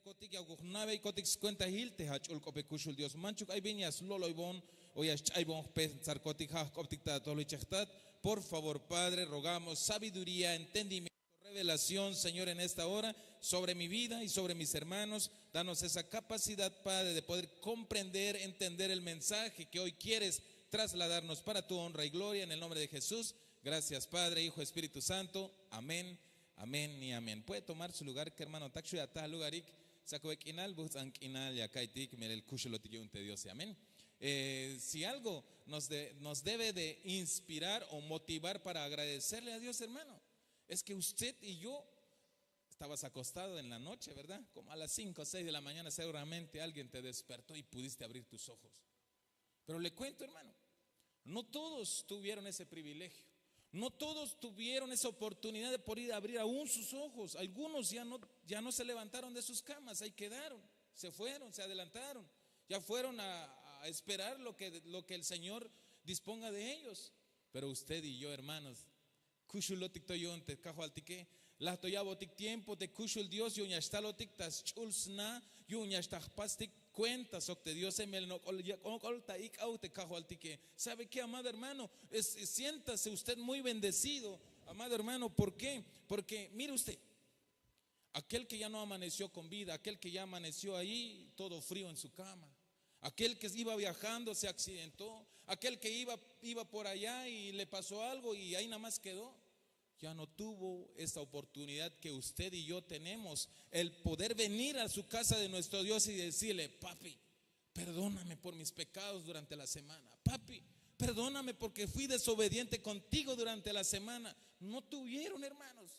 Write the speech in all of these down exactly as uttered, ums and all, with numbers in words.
Kotik ya jna'beykotik skuentahil te jach'ul k'ope kuxul Dios. Manchuk ay bin ya slo'loybon o ya sch'aybon jpensarkotik, ja' jk'optik ta atojol ichej jtat. Por favor, Padre, rogamos sabiduría, entendimiento, revelación, Señor, en esta hora, sobre mi vida y sobre mis hermanos. Danos esa capacidad, Padre, de poder comprender, entender el mensaje que hoy quieres trasladarnos para tu honra y gloria, en el nombre de Jesús. Gracias, Padre, Hijo, Espíritu Santo. Amén, amén y amén. Puede tomar su lugar, que hermano, tak xu' ya ta lugarik. Sakube k'inal, buhtz'an k'inal ya ka'iytik, melel kuxulotik yu'un te Dios, amén. Eh, si algo nos, de- nos debe de inspirar o motivar para agradecerle a Dios, hermano, es que usted y yo estabas acostado en la noche, ¿verdad? Como a las cinco o seis de la mañana seguramente alguien te despertó y pudiste abrir tus ojos. Pero le cuento, hermano, no todos tuvieron ese privilegio. No todos tuvieron esa oportunidad de poder abrir aún sus ojos. Algunos ya no, ya no se levantaron de sus camas, ahí quedaron, se fueron, se adelantaron. Ya fueron a, a esperar lo que, lo que el Señor disponga de ellos. Pero usted y yo, hermanos, kuxulotik to yu'un te Kajwaltike. Laj to ya'botik tiempo te kuxul Dios yu'un ya xtalotik ta sch'ul sna, yu'un ya xtal jpastik cuenta sok te Diose, melel nok'ol, ya nok'ol ta ik'aw te Kajwaltike. ¿Sabe qué, amado hermano? Es- siéntase usted muy bendecido, amado hermano. ¿Por qué? Porque mire usted, aquel que ya no amaneció con vida, aquel que ya amaneció ahí todo frío en su cama, aquel que iba viajando se accidentó, aquel que iba, iba por allá y le pasó algo y ahí nada más quedó, ya no tuvo esa oportunidad que usted y yo tenemos, el poder venir a su casa de nuestro Dios y decirle: "Papi, perdóname por mis pecados durante la semana. Papi, perdóname porque fui desobediente contigo durante la semana". No tuvieron, hermanos.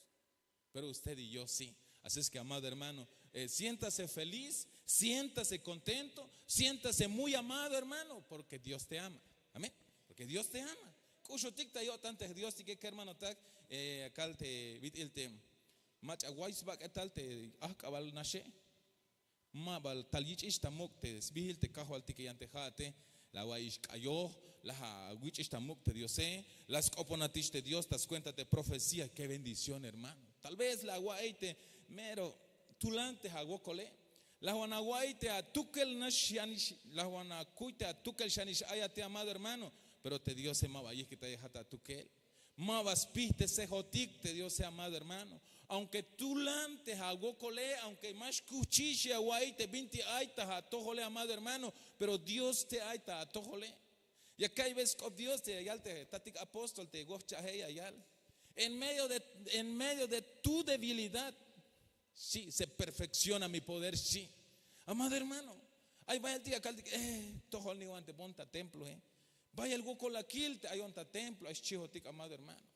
Pero usted y yo sí. Así es que, amado hermano, eh, siéntase feliz, siéntase contento, siéntase muy amado, hermano, porque Dios te ama. Amén. Porque Dios te ama. K'uxutik ta yo'tan te Dios, tike, hermano, tak, eh, akal te bit'il te mach'a way sbak'etal te ajk'abal naxe. Ma bal tal yich'ix ta muk' te sbijil te Kajwaltike yan te ja'ate. La awa'ix k'ayoj, la awich'ix ta muk' te Diose, la sk'oponatix te Dios ta skuenta te profecía. Qué bendición, hermano. Tal vez la awa'iy te mero tulan te awokole, la wan awa'iy te atukel nax yanix, la wan akuy te atukel xanix ay ate, amado hermano. Pero te Diose ma ba yijkitayejat atukel. Ma ba spijtesejotik te Diose, amado hermano. Aunque tulan te awokole, aunque ma xkuhchix ya awa'iy te bintik ay ta atojole, amado hermano, pero Dios te ay ta atojole. Ya ka'iy bey sk'op Dios te ya yal te tatik apóstol te wojch'aje, ya yal: "En medio de, en medio de tu debilidad, sí, se perfecciona mi poder", sí. Amado hermano, ay bayaltik ya kaltik: "Eh, tojol niwan te bon ta temploe, eh. Bayal wokol la kil te ayon ta templo, ay xchihotik", amado hermano.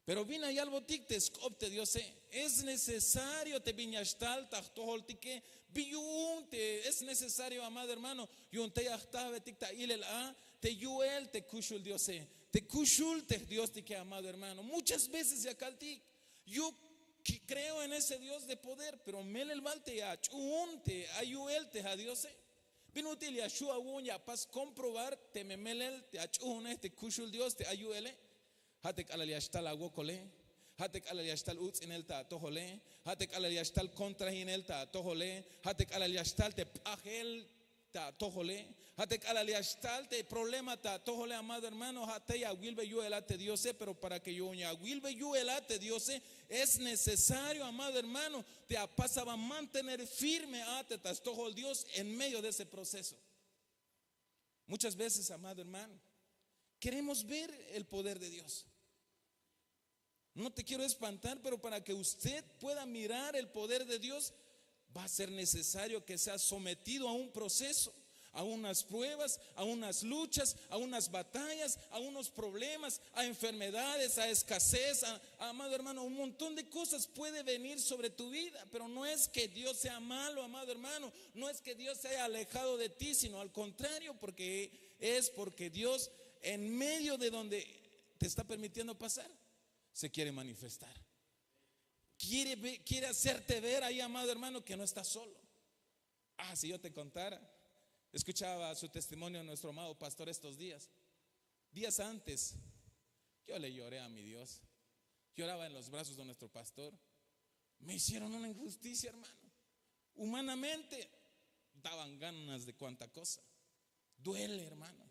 Pero bin la yalbotik te sk'op te Diose: es necesario te bin ya xtal ta jtojoltike. Bi yu'un te es necesario, amado hermano, yu'un tey ya jtajbetik ta ilel a te yu'el te kuxul Diose, te kuxul te jdiostike, amado hermano. Muchas veces ya kaltik: "Yo creo en ese Dios de poder", pero melel bal te ach'uun te ay yu'el te adiose. Bin ut'il ya xju' awu'un ya apas comprobar teme melel te ach'uunej te kuxul Dios te ay yu'ele? Ja' te k'alal ya xtal awokole, ja' te k'alal ya xtal uts'inel ta atojole, ja' te k'alal ya xtal contrajinel ta atojole, ja' te k'alal ya xtal te p'ajel ta atojole, ja' te k'alal ya xtal te problema ta atojole, amado hermano, ja' tey awilbey yu'el a te Diose. Pero para que yu'un ya awilbey yu'el a te Diose, es necesario, amado hermano, te apas aba mantener firme a te ta stojol Dios en medio de ese proceso. Muchas veces, amado hermano, queremos ver el poder de Dios. No te quiero espantar, pero para que usted pueda mirar el poder de Dios, va a ser necesario que sea sometido a un proceso, a unas pruebas, a unas luchas, a unas batallas, a unos problemas, a enfermedades, a escasez, a- amado hermano, un montón de cosas puede venir sobre tu vida. Pero no es que Dios sea malo, amado hermano, no es que Dios se haya alejado de ti, sino al contrario, porque es porque Dios, en medio de donde te está permitiendo pasar, se quiere manifestar. Quiere ve- quiere hacerte ver ahí, amado hermano, que no estás solo. Ah, si yo te contara. Escuchaba su testimonio nuestro amado pastor estos días. Días antes, yo le lloré a mi Dios. Lloraba en los brazos de nuestro pastor. Me hicieron una injusticia, hermano. Humanamente daban ganas de cuanta cosa. Duele, hermano.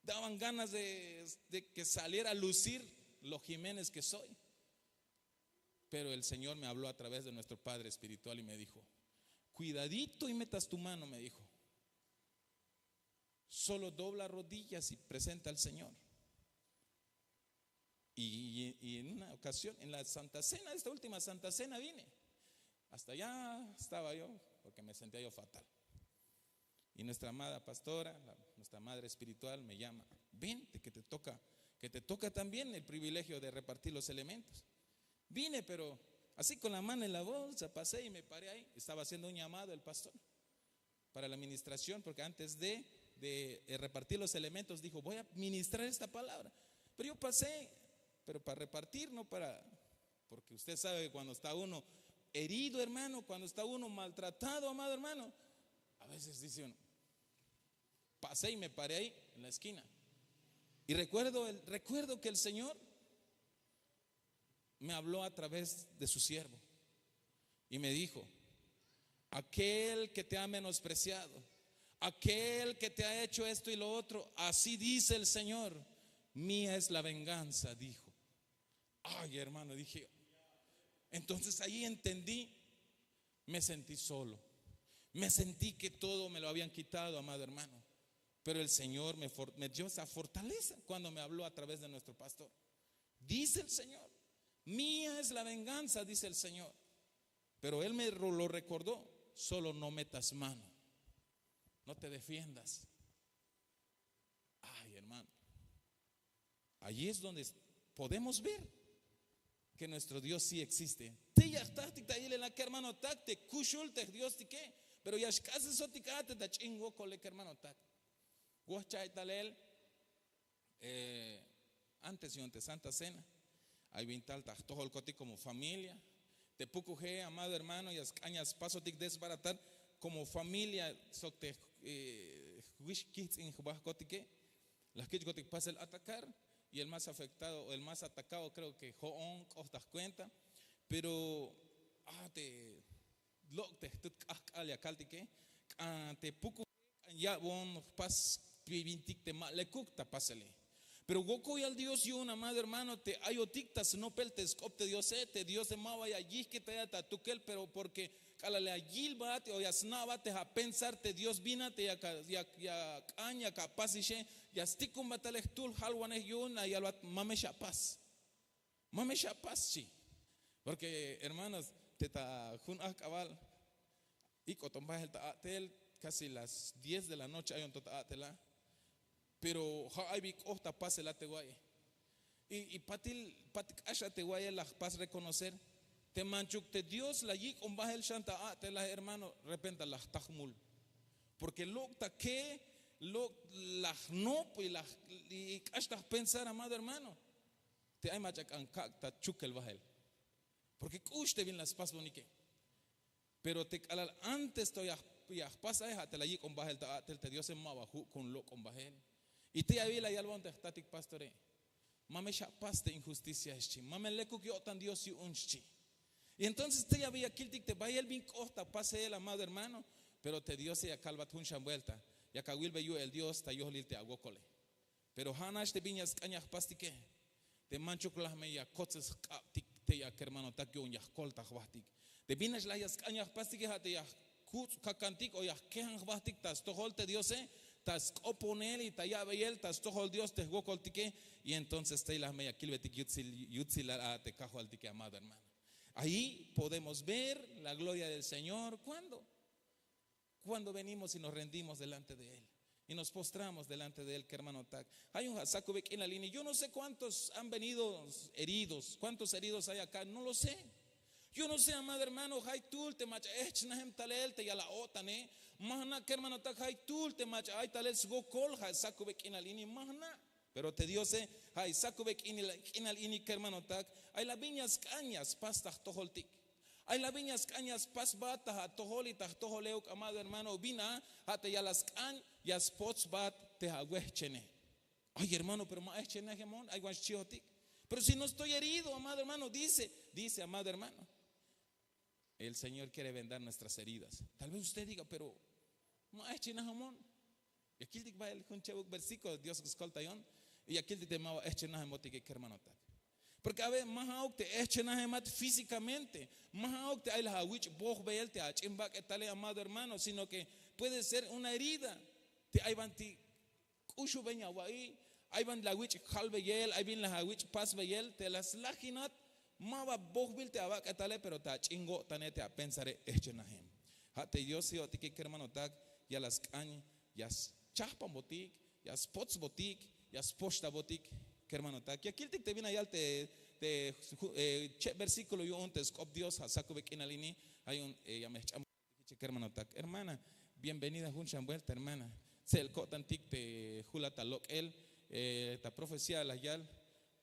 Daban ganas de, de que saliera a lucir lo Jiménez que soy. Pero el Señor me habló a través de nuestro Padre Espiritual y me dijo: "Cuidadito y metas tu mano", me dijo. "Solo dobla rodillas y presenta al Señor". Y, y- y en una ocasión, en la Santa Cena, esta última Santa Cena, vine. Hasta allá estaba yo, porque me sentía yo fatal. Y nuestra amada pastora, la- nuestra madre espiritual, me llama: "Vente, que te toca, que te toca también el privilegio de repartir los elementos". Vine, pero así con la mano en la bolsa, pasé y me paré ahí. Estaba haciendo un llamado el pastor para la administración, porque antes de, de, eh, repartir los elementos, dijo: "Voy a ministrar esta palabra". Pero yo pasé, pero para repartir, no para, porque usted sabe que cuando está uno herido, hermano, cuando está uno maltratado, amado hermano, a veces dice uno, pasé y me paré ahí en la esquina. Y recuerdo, el, recuerdo que el Señor me habló a través de su siervo y me dijo: "Aquel que te ha menospreciado, aquel que te ha hecho esto y lo otro, así dice el Señor, mía es la venganza", dijo. Ay, hermano, dije. Entonces ahí entendí, me sentí solo, me sentí que todo me lo habían quitado, amado hermano. Pero el Señor me, for- me dio esa fortaleza cuando me habló a través de nuestro pastor. Dice el Señor: "Mía es la venganza", dice el Señor. Pero Él me ro- lo recordó: "Solo no metas mano, no te defiendas". Ay, hermano, allí es donde podemos ver que nuestro Dios sí existe. Te ya jtajtik ta ilel a kermanotak, te kuxul te jdiostike, pero ya xk'asesotik a te ta ch'in wokole kermanotak. Wojcha'ay talel, eh, antes yu'un te Santa Cena, ay bin tal ta jtojolkotik como familia. Te pukuje, amado hermano, ya sk'an ya spasotik desbaratar como familia sok te, eh, wix kijtz'in jbahkotike. La jkich'kotik pasel atacar, y el más afectado o el más atacado creo que jo'on k'oht ta jcuenta. Pero a te lok' te jtut k'ahk'al ya kaltike, k'an te pukuje k'an ya'bon jpas bintik te ma lekuk ta pasele. Pero wokolyal Dios yu'un, amado hermano, te ayotik ta snopel te sk'op te Diose. Te Diose ma ba ya yijkitaya ta atukel, pero porque k'alal ya yilbat o ya sna'bat te apensar te Dios bin a te yak a- yak- ya k'an yak apasixe, ya stikunbat talel jtul jalwanej yu'un, la yalbat: "Ma me xapas, ma me xapas", xchi. Porque hermanos, te ta jun ajk'abal ik'oton bahel ta a'tel, casi las diez de la noche ayon to ta a'tela. Pero ja' ay bi k'oht ta pasel a te wa'iye. Y, y patil, pat k'ax a te wa'iye la jpas reconocer te manchuk te Dios la yik'on bahel xan ta a'tela, hermano, repenta la jta jmul. Porque lok' ta ke, lok' la jnop y la j- y k'ax ta jpensar, amado hermano, te ay mach'a k'an kak' ta chukel bahel. Porque k'ux te bin la spasbonike. Pero te k'alal antes to ya, ya jpas ay, ja' te la yik'on bahel ta a'tel te Diose, ma ba ju' kun lok'on bahel. Y te ya bi la yalbon te jtatik pastore: "Ma me xapas te injusticia", xchi. "Ma me lekuk yo'tan Dios yu'un", xchi. Y entonces te ya bi ya kiltik te bayel bin k'oht ta pasel, amado hermano. Pero te Diose ya kalbat jun xan vuelta: "Yak awilbey yu'el Dios ta yohlil te awokole". Pero ja' nax te bin ya sk'an ya jpastike, te manchuk la me ya kotzes jk'abtik te ya kermanotak yu'un ya jkolta jbahtik. Te bin nax la ya sk'an ya jpastike, ja' te ya jkuts' kakantik o ya jkejan jbahtik ta stojol te Diose, ta sk'oponel y ta ya'beyel ta stojol Dios te jwokoltike. Y entonces tey la me ya kilbetik yutsil, yutsilal a te kajwaltike, amado hermano. Ahí podemos ver la gloria del Señor. ¿Cuándo? Cuando venimos y nos rendimos delante de Él y nos postramos delante de Él, que hermano tak. Ay un ja' sakube k'inal ini. Yo no sé cuántos han venido heridos, cuántos heridos hay acá, no lo sé. Yo no sé, amado hermano, ay tul te mach'a ehchnajem talel te ya la o'tane. Ma jna', que hermano tak, ay tul te mach'a ay talel swokol ja' sakube k'inal ini, ma jna'. Pero te Diose, ja' sakube k'inal, k'inal ini, que hermano tak, ay la bin ya sk'an ya spas ta jtojoltik. Ay la bin ya sk'an ya spasbat ta atojol y ta jtojol euk, amado hermano, bin a, ja' te ya la sk'an ya spotsbat te awehchene. Ay hermano, pero ma ehchenajemon, ay wan xchihotik. Pero si no estoy herido, amado hermano, dice, dice, amado hermano, El Señor quiere vendar nuestras heridas. Tal vez usted diga, pero ma ehchenajemon. Ya kiltik bahel jun chebuk versículo Dios skoltayon. Y ya kiltik te ma ba ehchenajemotike, kermanotak. Porque a ver, ma ja'uk te ehchenajemat físikamente, ma ja'uk te ay la awich' bojbeyel te ach'in bak'etale, amado hermano, sino que puede ser una herida te ay banti k'uxuben ya awa'iy. Ay ban la awich' jalbeyel, ay bin la awich' pasbeyel te la slajinat. Ma ba bojbil te abak'etale, pero te ach'in wo'tane te apensare ehchenajem. Ja' te Dios yo'tike, kermanotak, ya la sk'an, ya schajpanbotik, ya spotsbotik, ya spoxtabotik, kermanotak. Ya kiltik te bin la yal te, te cheb versículo yu'un te sk'op Dios ja' sakube k'inal ini. Ay un, ya me jch'an, kermanotak, hermana, bienvenida jun xan vuelta, hermana. Tse'el ko'tantik te julat ta lok'el, ta profecía la yal.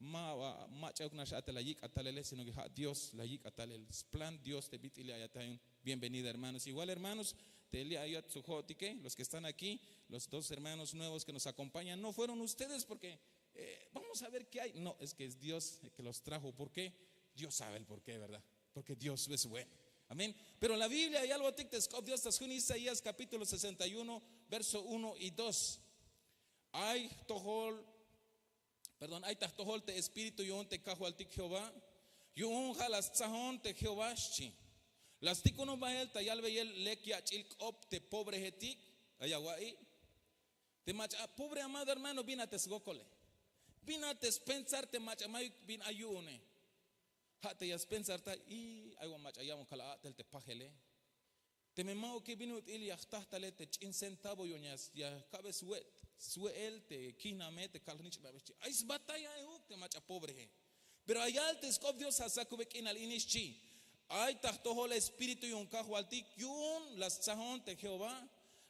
Ma ba mach'auk nax a te la yik' atalele, sino que ja' Dios la yik' atalel. Splan Dios te bit'il ya ta. Bienvenida, hermanos. Igual, hermanos, te li' ayat su jo'tike, los que están aquí, los dos hermanos nuevos que nos acompañan, no fueron ustedes porque, eh, vamos a ver qué hay. No, es que es Dios el que los trajo. ¿Por qué? Dios sabe el por qué, ¿verdad? Porque Dios es bueno. Amén. Pero la Biblia ya yalbotik te sk'op Dios ta sjun Isaías capítulo sesenta y uno, verso uno y dos. Ay jtojol, perdón, ay ta jtojol te espíritu yu'un te Kajwaltik Jehová. Yu'un ja' la stsajon te Jehová, xchi. La stikunon bahel ta yalbeyel lek yach'il k'op te pobrejetik. Ay awa'iy. Te mach'a pobre, amado hermano, bin a te swokole, bin a te spensar te mach'a mayuk bin ay yu'une. Ja' te ya spensartay, y ay wan mach'a ya'bon kal a'tel te pajele. Teme ma'uke, bin ut'il ya jtaj tale te ch'in centavo yu'un ya, ya kabe swe', swe'el te kijname te kal jnich'nabe, xchi. Ay sbatay a euk te mach'a pobreje. Pero ayal te sk'op Dios ja' sakube k'inal ini, xchi. Ay ta jtojol espíritu yu'un Kajwaltik, yu'un la stsajon te Jehová.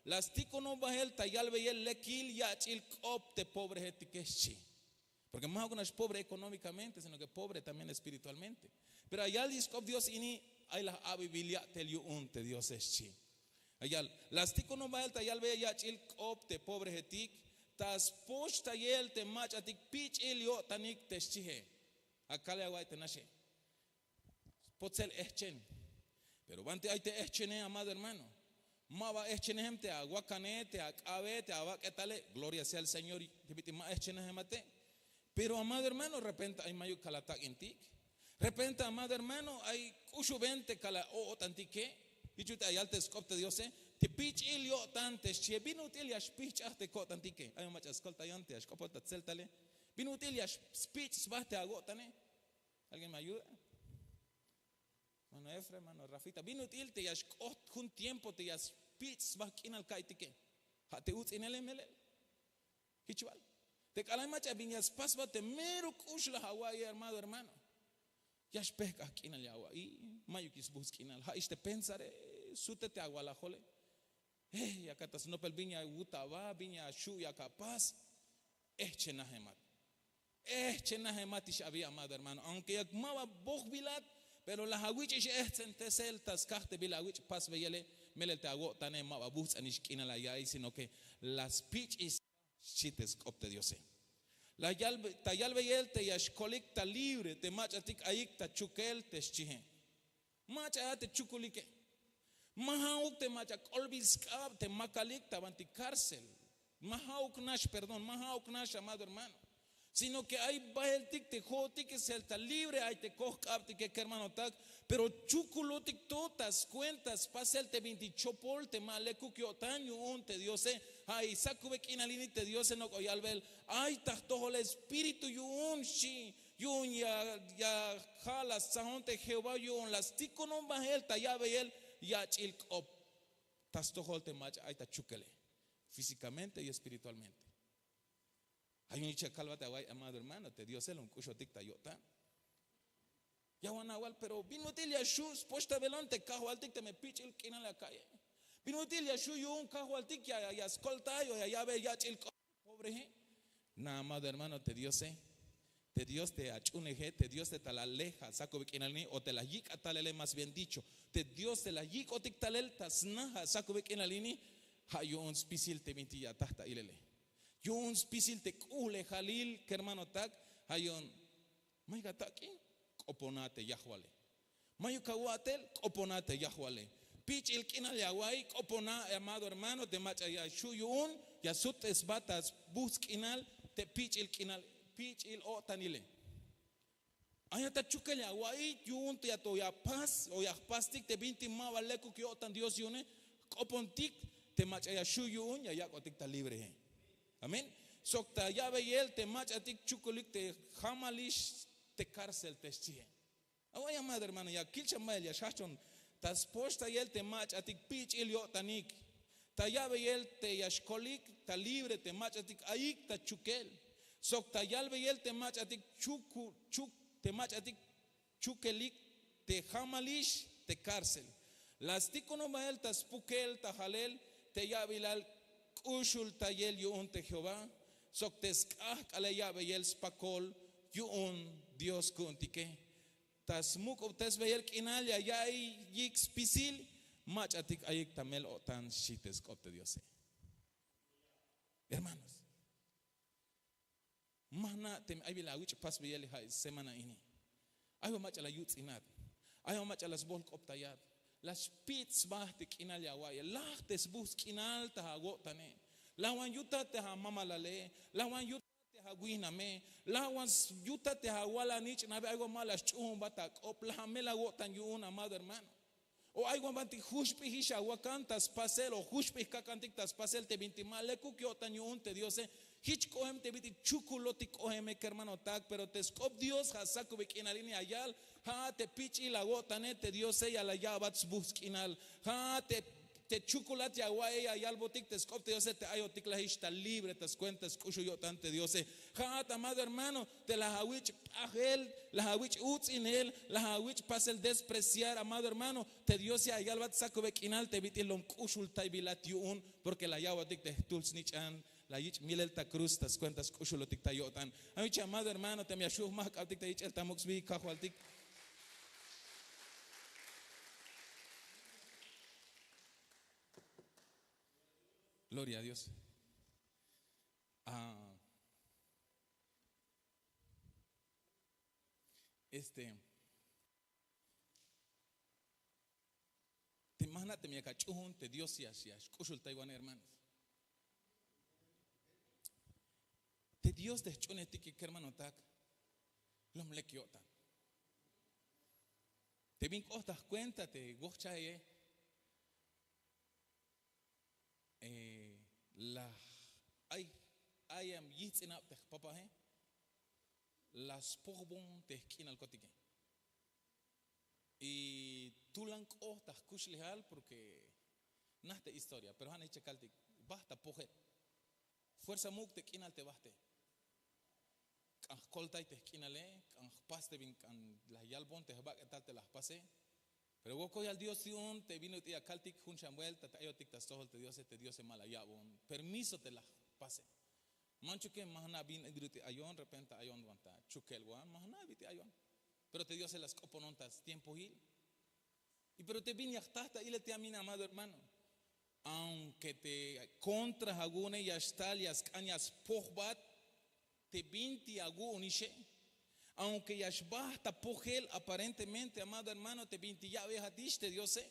La stikunon bahel ta yalbeyel lekil yach'il k'op te pobrejetike, xchi. Porque ma ja'uk nax pobre económicamente, sino que pobre también espiritualmente. Pero ayal te sk'op Dios ini, ay la abibil ya'tel yu'un te Diose, xchi. Ayal, la stikunon bahel ta yalbeyel yach'il k'op te pobrejetik, ta spoxtayel te mach'atik pich'il yo'tanik te xchije. Akal ya awa'iy te naxe. Spotsel ehchen. Pero banti ay te ehchene, amado hermano. Ma ba ehchenejem te awakane, te ak'abe, te abak'etale. Gloria sea el Señor. Te bit'il ma ehchenejemate. Pero, amado hermano, repente ay mayuk kal atak'intik. Repente, amado hermano, ay k'uxuben te kal a'o'tantike. Jich yu'un te ayal te sk'op te Diose, te pich'il yo'tan te xchie, bin ut'il ya xpijch'aj te ko'tantike. Ay mach'a skoltayon te ya xk'opoj ta tseltale. Bin ut'il ya spich' sba te awo'tane. ¿Alguien me ayuda? Mano Efra, mano Rafita, bin ut'il te ya xk'ot jun tiempo te ya spich' sba k'inal ka'iytike. Ja' te uts'inele melel. Jich bal. Te k'alal mach'a bin ya spas sba te mero k'ux la awa'iy, amado hermano. Ya xpejk'aj k'inal ya awa'iy, mayukix sbuts' k'inal. Ja'ix te pensare, sute te awalajole. Eh, ya aka ta snopel bin ya awut aba, bin ya xu' yak apas. Ehchenajemat. Ehchenajematix abi, amado hermano. Aunque yak ma ba bojbilat, pero la awich'ix ehtsentesel ta skajtebil awich' pasbeyele, melel te awo'tane ma ba buts'anix k'inal la ya'iy, sino que la spich'ix, xchi te sk'op te Diose. La yal, ta yalbeyel te ya xkolik ta libre te mach'atik ayik ta chukel te xchije. Mach'a a te chukulike. Ma ja'uk te mach'a k'olbil sk'ab te makalik ta banti cárcel. Ma ja'uk nax, perdón, ma ja'uk nax, amado hermano. Sino que ay baheltik te jo'otike sel ta libre ay te kojk'abtike, kermanotak. Pero chukulotik to ta skuenta spasel te binti chopol te ma lekuk yo'tan yu'un te Diose. Ja' sakube k'inal ini te Diose nok'o yalbel. Ay ta jtojol espíritu yu'un, xchi. Yu'un ya, ya ja' la stsajon te Jehová, yu'un la stikunon bahel ta ya'beyel yach'il k'op ta stojol te mach'a ay ta chukele, físikamente y espiritualmente. Ay jun jich ya kalbat awa'iy, amado hermano, te Diose lom k'uxotik ta yo'tan. Ya wan awal, pero bin ut'il ya xju' spoxtabelon te kajwaltik teme pich'il k'inal ya ka'iye. Bin ut'il ya xju' yu'un kajwaltik ya, ya skoltay o ya ya'be yach'il k'op pobreje. Na, amado hermano, te Diose, te Dios te ach'uneje, te Dios te tal aleja sakube k'inal ini o te la yik' atalele, más bien dicho, te Dios te la yik'otik talel ta sna ja' sakube k'inal ini. Ja' yu'un spisil te binti ya ataj ta ilele. Yu'un spisil te k'uhlejalil, kermanotak. Ja' yu'un, mayuk atak'in, k'opona te yajwale. Mayuk awa'tel, k'opona te yajwale. Pich'il k'inal ya awa'iy, k'opona, amado hermano, te mach'a ya xju' yu'un, ya sut'esbat ta sbujts' k'inal te pich'il k'inal, pich'il o'tanile. Ay a ta chukel ya awa'iy yu'un te ya to ya pas o ya jpastik te bintik ma ba lekuk yo'tan Dios yu'une. Jk'opontik te mach'a ya xju' yu'un, ya yak'otik ta libree. Amén. Sok ta ya'beyel te mach'atik chukulik te jamalix te cárcel te xchie. Awa'iy, amado hermano, ya kilch'an bael ya xjajch'on ta spoxtayel te mach'atik pich'il yo'tanik. Ta ya'beyel te ya xkolik ta libre te mach'atik ayik ta chukel. Sok ta yalbeyel te mach'atik chuku chuk te mach'atik chukelik te jamalix te cárcel. La stikunon bael ta spukel ta jalel te ya'bilal k'uxultayel yu'un te Jehová sok te sk'ajk'alel ya'beyel spakol yu'un Dios ku'untike. Ta smuk'ubtesbeyel k'inal ya ya'iyik spisil mach'atik ayik ta mel-o'tan, xchi te sk'op te Diose. Hermanos, ma jna' teme ay bi la awich' pasbeyel ja' semana ini. Ay ba mach'a la yuts'inat, ay ba mach'a la sbojlk'optayat, la xpit' sba te k'inal ya awa'iye, laj te sbujts' k'inal ta awo'tane. Lajwan yutat te amamalale, lajwan yutat te awihname, lajwan yutat te awal anich'nabe, ay ba ma la sch'uhunbat ak'op, laj amel awo'tan yu'un, amado hermano. O ay wan bantik juxp'ijix awakan ta spasel o juxp'ij kakantik ta spasel te bintik ma lekuk yo'tan yu'un te Diose. Jich k'oem te bit'il chukulotik k'oeme kermanotak, pero te sk'op Dios ja' sakube k'inal ini ya yal. Ja' te pich'il awo'tane te Diose ya la ya'bat sbujts' k'inal. Ja' te te chukulat ya awa'iye ya yalbotik te sk'op te Diose te ayotik lajix ta libre ta skuenta sk'uxul yo'tan te Diose. Ja'at amado hermano, te laj awich' p'ajel, laj awich' uts'inel, laj awich' pasel despreciar, amado hermano, te Diose ya yalbat sakube k'inal te bit'il lom k'uxultaybilat yu'un, porque la ya'botik te jtul snich'an, la yich' milel ta cruz ta skuenta sk'uxulotik ta yo'tan. Ay wich, amado hermano, teme ya xju' jmajk'abtik ta yich'el ta muk' sbi kajwaltik. Gloria a Dios. Ah, este, te ma jna' teme yak ach'uhun te Dios ya, ya xk'uxultaywan, hermanos. Te Dios te jch'uunejtike kermanotak, lom lek yo'tan. Te bin k'ot ta jcuenta te wojchajeye, eh, la ay, ay yijts'inab te jpapaje, la spojbon te jk'inalkotike. Y tulan k'ot ta jkuxlejal, porque nax te historia, pero ja' nax jich ya kaltik, bajt ta pojel. Fuerza muk' te k'inal te bajte. K'an jkoltay te jk'inale, k'an jpas te bin k'an la yalbon te jbak'etal te la jpase. Pero wokol yal Dios yu'un te bin ut'il ya kaltik jun xan vuelta te ayotik ta stojol te Diose, te Diose ma la ya'bon permiso te la jpase. Manchuke ma jna' bin ut'il ayon, repente ayon wan ta chukelwan, ma jna' bit'il ayon. Pero te Diose la sk'oponon ta stiempoil. Y pero te bin ya jta ta ilel te yamin, amado hermano, aunque te contra awu'une ya xtal ya sk'an ya spojbat te binti awu'unixe, aunque ya xbajt ta pojel aparentemente, amado hermano, te binti ya'bejatix te Diose,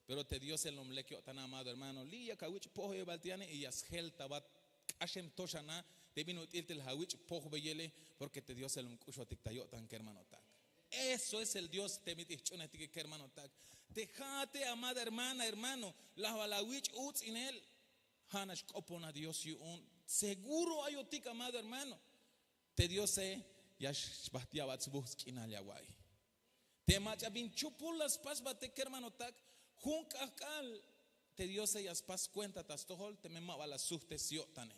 pero te Diose lom lek yo'tan, amado hermano. Li' yak awich' pojbebal te yane y ya sjeltabat k'axem to xana' te bin ut'il te la awich' pojbeyele, porque te Diose lom k'uxotik ta yo'tan kermanotak. Eso es el Dios te bit'il jch'uunejtike kermanotak. Te ja'ate, amada hermana, hermano, laj bal awich' uts'inel, ja' nax k'opona Dios yu'un. Seguro ayotik, amado hermano, te Diose ya xbajt ya'bat sbujts' k'inal ya awa'iy. Te mach'a bin chupul la spasbat te kermanotak, jun k'ajk'al te Diose ya spas cuenta ta stojol teme ma ba la sujtes yo'tane.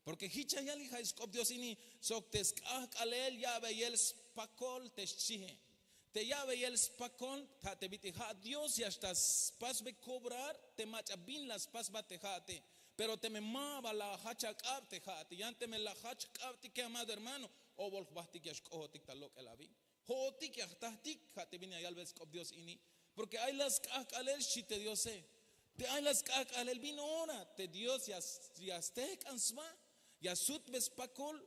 Porque jich ya yal, ja' sk'op Dios ini, sok te sk'ajk'alel ya'beyel spakol te xchie. Te ya'beyel spakol ja' te bit'il ja' Dios ya xtal spasbe cobrar te mach'a bin la spasbat te ja'ate. Pero teme ma ba la jach ak'ab te ja'ate, yan teme la jach jk'abtike, amado hermano, obol jbajtik ya xk'ojotik ta lok'el abi. Jo'otik ya jtajtik, ja' te bin ya yalbel sk'op Dios ini. Porque ay la sk'ajk'alel, xchi te Diose. Te ay la sk'ajk'alel, bin ora te Dios ya, ya stejk'an sba, ya sutbe spakol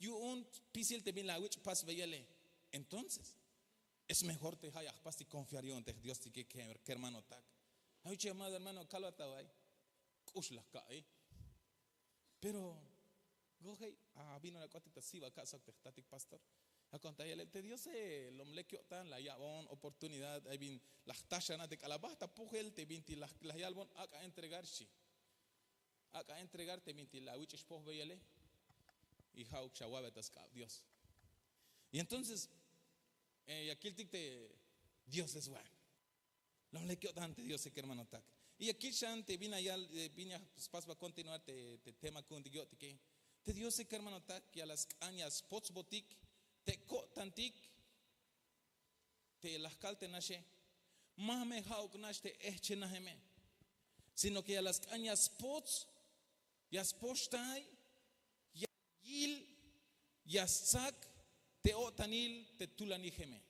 yu'un spisil te bin la awich' pasbeyele. Entonces, Es mejor te ja' ya jpastik konfiar yu'un te jdiostike, kermanotak. Ay uche amado hermano kalbat away, k'ux laj ka'i. Pero gojey, a bin ora k'otik ta siba ka' sok te jtatik pastor. Akon ta yalel te diose, lom lek yo'tan la ya'bon oportunidad ay bin la jtaxana te k'alal bajt ta pujel te bintik la yalbon ak'a entregar xchi. Ak'a entregar te bintik la awich'ix pojbeyele. Y ja'uk xawa'be ta sk'ab dios. Y entonces ya kiltik te dios es wan. Lom lek yo'tan te diose kermanotak. Y ya kil xan te bin ya spasba kontinuar te tema ku'untik yo'tike. Te diose kermanotak ya la sk'an ya spotsbotik te ko'tantik te laj kal te naxe. Ma me ja'uk nax te ehchenajeme, sino ke ya la sk'an ya spots, ya spoxtay, ya yil, ya stsak te o'tanil te tulanijeme.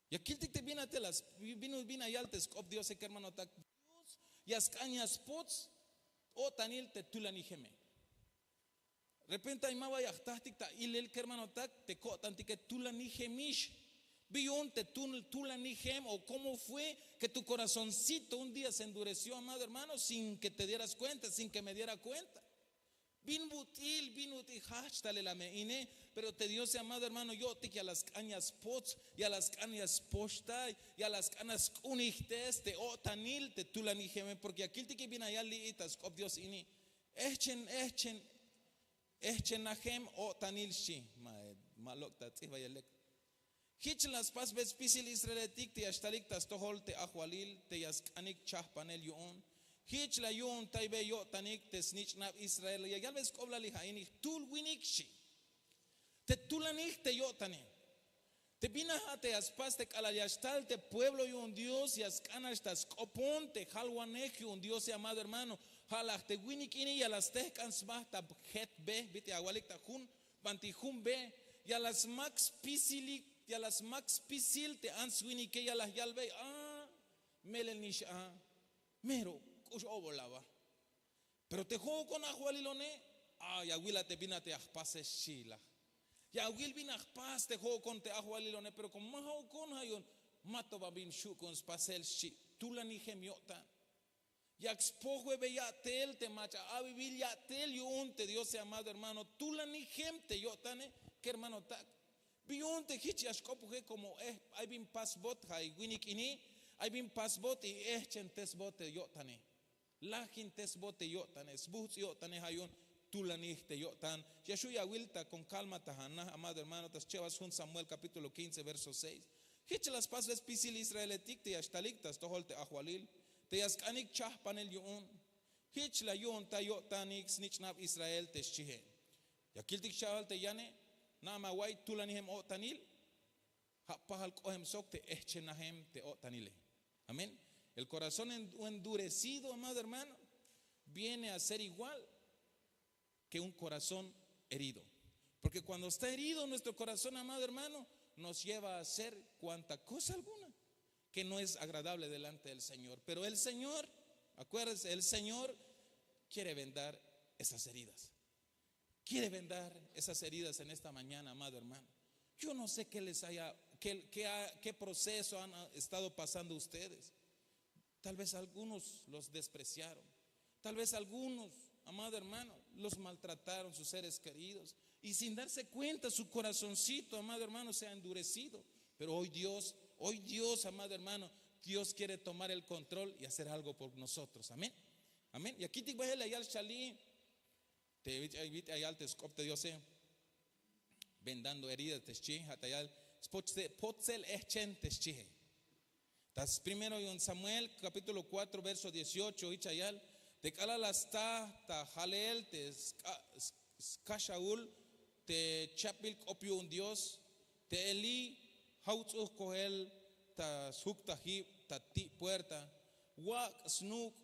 Ya kiltik te bin a te la bin a yal te sk'op diose kermanotak, dios ya sk'an ya spots o'tanil te tulanijeme. Repente ay ma ba ya jtajtik ta ilel kermanotak te ko'tantike tulanijemix. Bi yu'un te tulanijem o komo fue ke tu korazoncito un día se endureció amado hermano sin ke te dieras kuenta sin ke me diera kuenta. Bin but'il bin ut'il jajch talel a me ine. Pero te diose amado hermano yo'tik ya la sk'an ya spots, ya la sk'an ya spoxtay, ya la sk'an ya sk'unijtes te o'tanil te tulanijeme porke ya kiltike bin a yal li'i ta sk'op dios ini. Ehchen ehchen ehchenajem o'tanil xchi. Ma lok' ta tz'ijbayel lek. Jich la spasbe spisil israeletik te ya xtalik ta stojol te ajwalil te ya sk'anik chajpanel yu'un. Jich la yu'untaybe yo'tanik te snich'nab israel ya yalbe sk'oblal li' ja' ini jtul winik xchi. Te tulanij te yo'tane te bin a ja' te ya spas te k'alal ya xtal te pueblo yu'un dios ya sk'an nax ta sk'opon te jalwanej yu'un diose amado hermano. Ja' laj te winik ini ya la stejk'an sba ta jetbe bit'il awalik ta jun banti jun be ya la smak spisilik ya la smak spisil te ants winike ya la yalbey a melel nix a mero k'ux obol aba. Pero te jo'okon ajwalilone a ya wila te bin a te ya jpase xchi laj. Ya awil bin a jpas te jo'okon te ajwalilone pero komo ma jo'okon ja' yu'un ma to ba bin xu' ku'un spasel xchi. Tulanijem yo'tan. Yak spojbebe ya'tel te mach'a abibil ya'tel yu'un te diose amado hermano tulanijem te yo'tane. Kermanotak bi yu'un te jich ya xk'opojel komo ay bin pasbot ja' winik ini ay bin pasbot y ehchentesbot te yo'tane. Lajintesbot te yo'tane sbujts' yo'tane ja' yu'un tulanij te yo'tan. Ya xu' ya awil ta kon kalma ta ja' naj amado hermano ta schebas jun samuel kapítulo kince verso seis. Jich la spasbe spisil israeletik te ya xtalik ta stojol te ajwalil te ya sk'anik chajpanel yu'un. Jich la yu'untay yo'tanik snich'nab israel te xchihe. Ya kiltik xcha'bal te yane. Na'a me awa'ay tulanijem o'tanil. Ja' pajal k'ojem sok te ehchenajem te o'tanile. Amén. El korazón endurecido amado hermano viene a ser igual ke un korazón herido. Porke kuando esta herido nuestro korazón amado hermano nos lleva a hacer kuanta kosa alguna ke no es agradable delante del señor pero el señor, akwérdese el señor kiere vendar esas heridas. Kiere vendar esas heridas en esta mañana amado hermano. Yo no se ke les haya ke proseso han estado pasando ustedes. Tal vez algunos los despreciaron. Tal vez algunos amado hermano los maltrataron sus seres keridos y sin darse kuenta su korazoncito amado hermano se ha endurecido. Pero hoy dios hoy dios amado hermano, dios kiere tomar el kontrol y hacer algo por nosotros amén. Amén ya kitik bahel la yal xchali. Te bit'ayal te sk'op te diose vendando herida te xchi ja' ta yal spotzel ehchen te xchihe. Ta sprimero yu'un samuel kapítulo kuatro verso dieciocho hich ayal te k'alal la sta ta jalel te skaxahul te chapbil k'op yu'un dios te eli jawtz'uj kojel ta sjuk ta jib ta ti' puerta wak' snuk'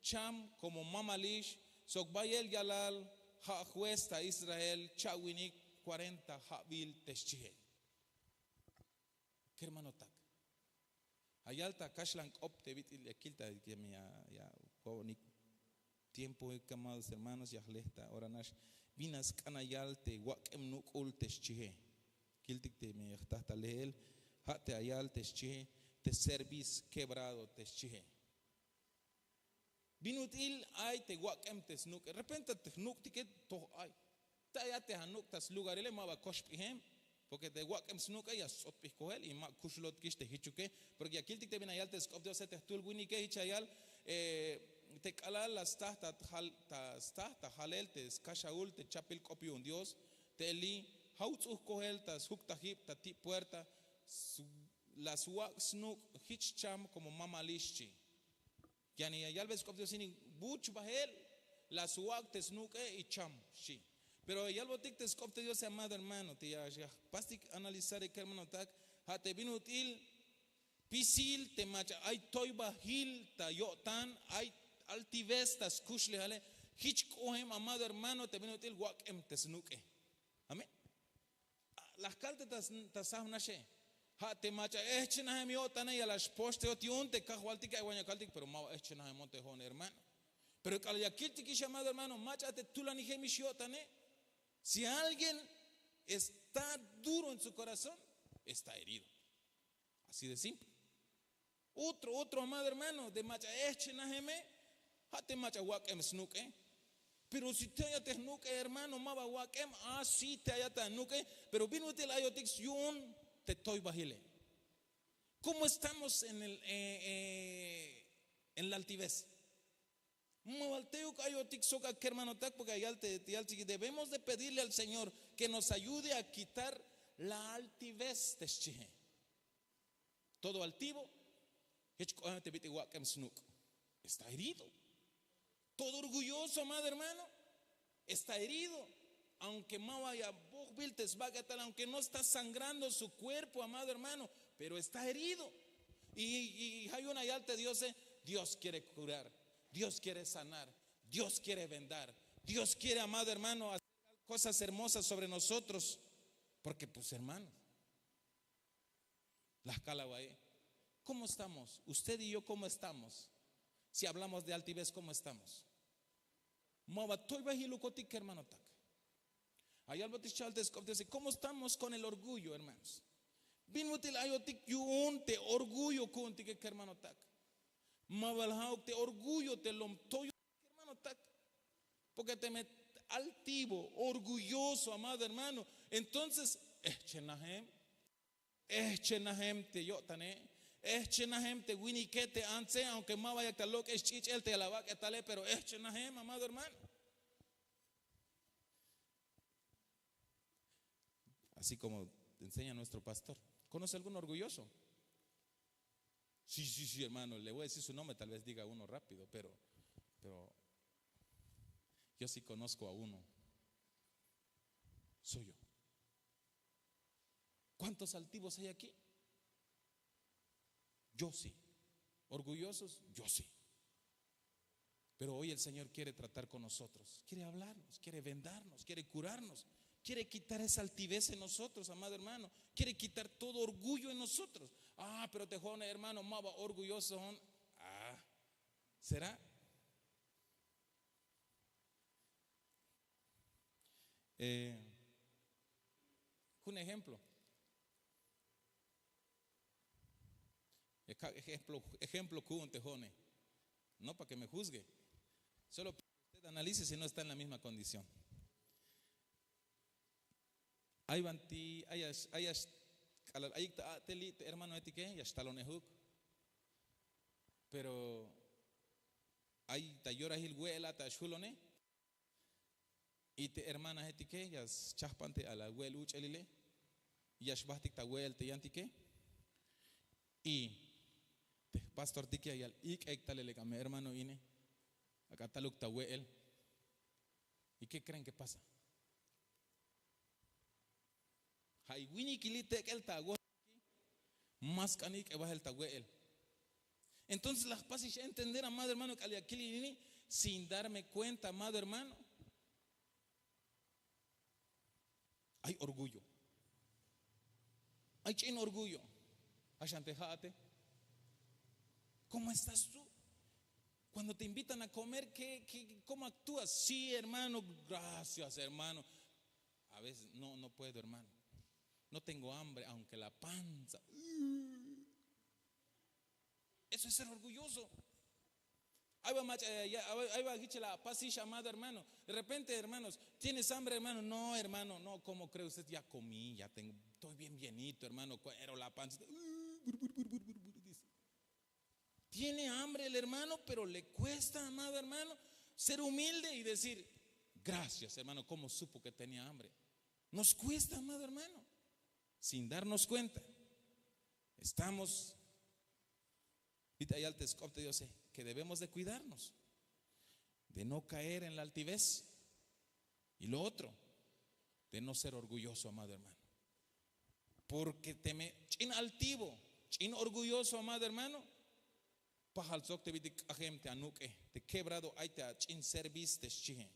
cham komo mamalix sok bayel yalal ja' juez ta israel cha'winik kuarenta ja'bil te xchihe. Kermanotak ja' yal ta kaxlan k'op te bit'il ya kil ta ya ko'onik tiempo kamados hermanos ya jle ta ora nax bin a sk'an a yal te wak'em nuk'ul te xchihe. Kiltik te me ya jta ta lehel Ja' te ayal te xchihe, te service quebrado te xchihe. Bin ut'il ay te wak'em te snuk'e? Repente te jnuk'tike toj ay. Ta ya te anuk' ta slugarile ma ba koxp'ijem. Porke te wak'em snuk'e ya sts'otp'ij kojel y ma kuxulotikix te jichuke. Porke ya kiltik te bin ayal te sk'op diose te jtul winike jich ayal, te k'alal la staj ta jalel te skaxahul te chapbil k'op yu'un dios, te eli jawtz'uj kojel ta sjuktajib ta ti' puerta, la swak' snuk' jich cham komo mamalix xchi. Yan ya yalbe sk'op dios ini, buch bahel, la swak' te snuk'e y cham xchi. Pero ya yalbotik te sk'op te diose amado hermano te ya jpastik analizar kermanotak, ja' te bin ut'il spisil te mach'a ay toybahil ta yo'tan, ay altivez ta skuxlejale. Jich k'ohem amado hermano te bin ut'il wak'em te snuk'e. Amén. La jkal te ta sahwnaxe, ja' te mach'a ehchenajem yo'tane ya la xpoxteyot yu'un te kajwaltike ay wan ya kaltik pero ma ba ehchenajemon te jo'on hermano. Pero k'alal ya kiltikix amado hermano mach'a te tulanijemix yo'tane, si alguien está duro en su korazón, está herido. Así de simple. Otro otro amado hermano te mach'a ehchenajeme, ja' te mach'a wak'em snuk'e. Pero si te ayat te jnuk'e hermano ma ba wak'em, a si te ayat te anuk'e. Pero bin ut'il ayotik yu'un te toybahile? Komo estamos en el en la altivez? Ma bal teyuk ayotik sok a kermanotak porke ayal te yaltik debemos de pedirle al señor ke nos ayude a kitar la altivez te xchihe. Todo altivo, jech k'ohem te bit'il wak'em snuk', está herido. Todo orgulloso amado hermano, está herido. Aunke ma ba ya bojbil te sbak'etal aunke no está sangrando su kuerpo amado hermano, pero está herido. Y ja' yu'un ayal te diose, dios quiere kurar, dios quiere sanar, dios quiere vendar, dios quiere amado hermano hacer kosas hermosas sobre nosotros. Porke pues hermano, la jkal awa'iy, kómo estamos usted y yo kómo estamos? Si hablamos de altivez kómo estamos? Ma ba toybahilukotik kermanotak. Ayalbotik xcha'al te sk'op diose kómo estamos kon el orgullo hermanos? Bin ut'il ayotik yu'un te orgullo ku'untike kermanotak? Ma ba la ja'uk te orgullo te lom toyotik kermanotak? Porke teme altivo, orgulloso amado hermano, entonces ehchenajem. Ehchenajem te yo'tane, ehchenajem te winike te antse aunke ma ba yak ta lok'el sch'ich'el te la bak'etale pero ehchenajem amado hermano. Así komo enseña nuestro pastor, konoce algun orgulloso? Sí sí sí hermano le voy a decir su nombre tal vez diga uno rápido pero yo sí konosko a uno. Soy yo. Kuántos altivos hay akí? Yo sí. Orgullosos yo sí. Pero hoy el señor kiere tratar kon nosotros, kiere avlarnos, kiere vendarnos, kiere kurarnos, kiere kitar esa altivez en nosotros amado hermano, kiere kitar todo orgullo en nosotros. Ah pero te jo'one hermano ma ba orgulloso jo'on. Ah, será? Jun ejemplo. Ejemplo ku'un te jo'one. No para ke me juzgue, solo para ke usted analice si no está en la misma kondición. Ay banti ay ya xk'alal ayik ta a'tel li' te hermanohetike ya xtalonejuk. Pero ay ta yorahil we'el a ta xjulone. Y te hermanajetike ya schajpante a la we'el uch'elile. Ya xbahtik ta we'el te yantike. Y te jpastortike ya yal ik'eik talel ek' a me hermano ine, ak'a taluk ta we'el. Y ke kreen ke pasa? Ja'i winikili tek'el ta awojtiki ma sk'an ik'e bahel ta we'el. Entonces la jpasix entender amado hermano k'al ya kil ini, sin darme kuenta amado hermano. Ay orgullo. Ay ch'in orgullo. Axan te ja'ate? Kómo estás tú? Kuando te invitan a komer kómo aktúas? Sí hermano. Gracias hermano. A veces no no puedo hermano. No tengo hambre, aunque la panza. Eso es ser orgulloso. Ay va mach'a, ay va jichel apasix, amado hermano. De repente, hermanos, tienes hambre, hermano. No, hermano, no, ¿cómo cree usted? Ya comí, ya tengo, estoy bien llenito, hermano. Pero la panza. Tiene hambre el hermano, pero le cuesta, amado hermano, ser humilde y decir: "Gracias, hermano, ¿cómo supo que tenía hambre?". Nos cuesta, amado hermano, sin darnos cuenta. Estamos, bit'il ya yal te sk'op te Diose, que debemos de cuidarnos, de no caer en la altivez. Y lo otro, de no ser orgulloso, amado hermano. Porque teme ch'in altivo, ch'in orgulloso, amado hermano, pajal sok te bit'il k'ajem te anuk'e, te quebrado ay te ach'in service, te xchie.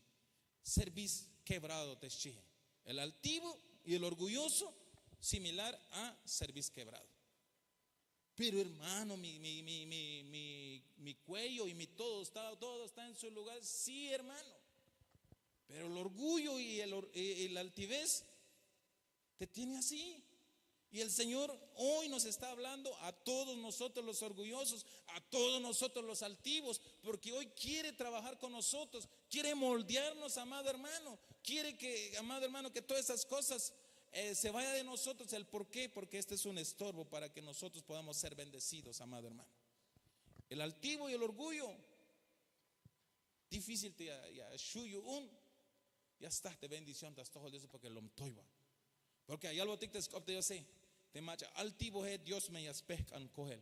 Service quebrado, te xchie. El altivo y el orgulloso, similar a service quebrado. Pero hermano, mi, mi, mi, mi, mi, mi cuello y mi todo está, todo está en su lugar. Sí, hermano. Pero el orgullo y el, or- y- y la altivez te tiene así. Y el Señor hoy nos está hablando a todos nosotros los orgullosos, a todos nosotros los altivos, porque hoy quiere trabajar con nosotros, quiere moldearnos, amado hermano, quiere que, amado hermano, que todas esas cosas eh, se vaya de nosotros. ¿El por qué? Porque este es un estorbo para que nosotros podamos ser bendecidos, amado hermano. El altivo y el orgullo, difícil te ya, ya xu' yu'un, ya staj te bendición ta stojol Dios, porque lom toyba. Porque ya yalbotik te sk'op te Diose, te mach'a altivoje Dios me ya spejk'an kojel.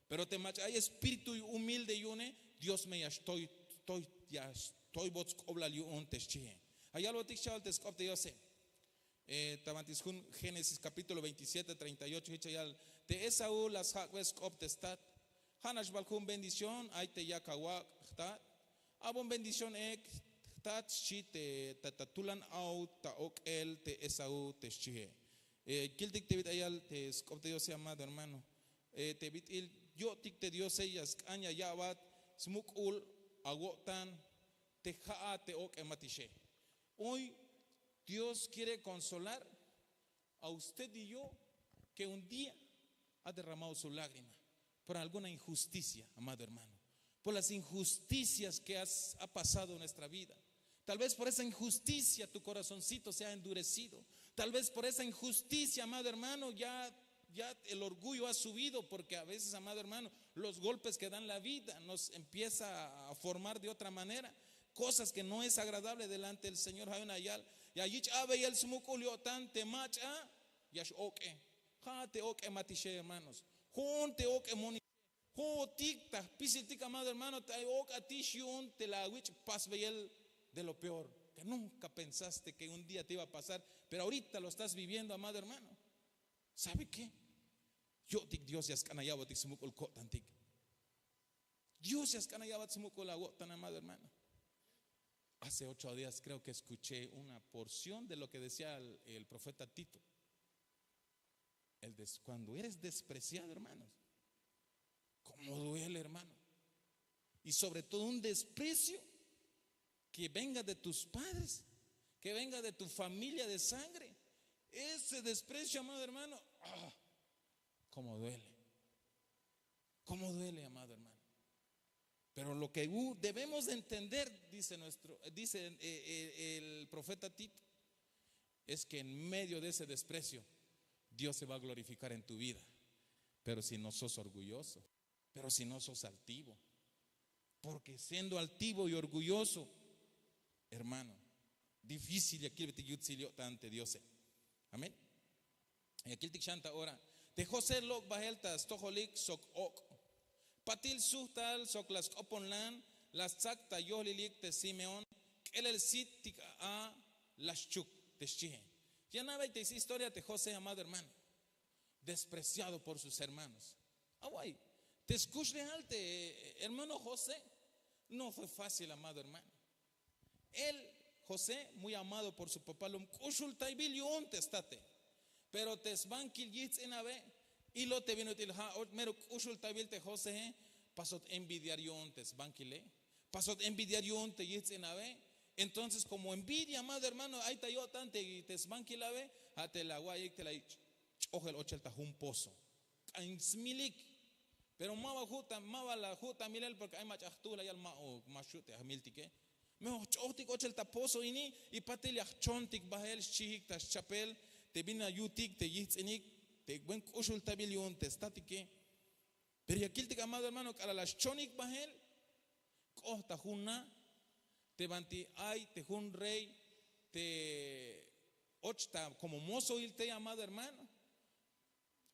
Pero te mach'a ay espíritu humilde yu'une, Dios me ya xtoy, toy, ya xtoybot sk'oblal yu'un, te xchie. Ya yalbotik xcha'ol te sk'op te Diose. Eh, ta banti sjun Génesis capítulo veintisiete, treinta y ocho, jich ya yal: Te Esaú la sjak'be sk'op te stat. Ja' nax bal jun bendición ay te yak awak' jtat. A'bon bendición ek jtat, xchi te ta, ta tulan aw ta ok'el te Esaú, te xchie. Eh, kiltik te bit'il ya yal te sk'op te Diose, amado hermano. Eh, te bit'il yo'tik te Diose ya sk'an ya ya'bat smuk'ul awo'tan te ja'at te ok'ematixe. Hoy Dios quiere consolar a usted y yo que un día ha derramado su lágrima por alguna injusticia, amado hermano, por las injusticias que has, ha pasado en nuestra vida. Tal vez por esa injusticia tu corazoncito se ha endurecido. Tal vez por esa injusticia, amado hermano, ya, ya el orgullo ha subido, porque a veces, amado hermano, los golpes que dan la vida nos empieza a formar de otra manera, cosas que no es agradable delante del Señor. Ja' yu'un ya yal, ya yich' a'beyel smuk'ul yo'tan te mach'a ya x-ok'e. Ja' te ok'ematixe, hermanos. Jo'on te ok'emonixe. Jo'otik ta jpisiltik, amado hermano, te ay ok'atix yu'un te la awich' pasbeyel de lo peor, que nunca pensaste que un día te iba a pasar, pero ahorita lo estás viviendo, amado hermano. ¿Sabe qué? Yo'tik Dios ya sk'an ya ya'botik smuk'ul ko'tantik. Dios ya sk'an ya ya'bat smuk'ul awo'tan, amado hermano. Hace ocho días creo que escuché una porción de lo que decía el, el profeta Tito. El des- cuando eres despreciado, hermanos, ¿cómo duele, hermano? Y sobre todo un desprecio que venga de tus padres, que venga de tu familia de sangre. Ese desprecio, amado hermano, ah, cómo duele. Cómo duele, amado hermano. Pero lo que u- debemos de entender, dice nuestro, dice eh, eh, el profeta Tito, es que en medio de ese desprecio, Dios se va a glorificar en tu vida. Pero si no sos orgulloso, pero si no sos altivo, porque siendo altivo y orgulloso, hermano, difícil ya kilbetik yutsil yo'tan te Diose. Amén. Ya kiltik xan ta ora. Te José lok' bahel ta stojolik sok ok'. Patil sujtal sok la sk'oponlan la stsak ta yohlilik te Simeón, k'elel sit tik a la xchuk, te xchie. Ya na'bey te historia te José, amado hermano. Despreciado por sus hermanos. Away, te skuxlejal te hermano José no fue fácil, amado hermano. Él, José, muy amado por su papá, lom k'uxultaybil yu'un te state. Pero te sbankil yijts'inabe, ilo te bin ut'il ja' och mero k'uxultaybil te José, pasot envidiar yu'un te sbankile, pasot envidiar yu'un te yijts'inabe. Entonces, como envidia, amado hermano, ay ta yo'tan te, te sbankilabe, ja' te la awa'iyik te la yich'. Ch'ojel ochel ta jun pozo, k'an smilik. Pero ma ba ju' ta ma ba la ju' ta milel porke ay mach'a jtuhl la yal ma o ma xu' te ajmiltike. Mejor ch'ojtik ochel ta pozo ini y patil ya jchontik bahel xchihik ta schapel te bin la yutik te yihtz'inik te buen k'uxultabil yu'un te statike. Pero ya kiltik amado hermano k'alal la xchonik bahel k'oht ta jun na te banti ay te jun rey te och ta komo mozohil tey amado hermano.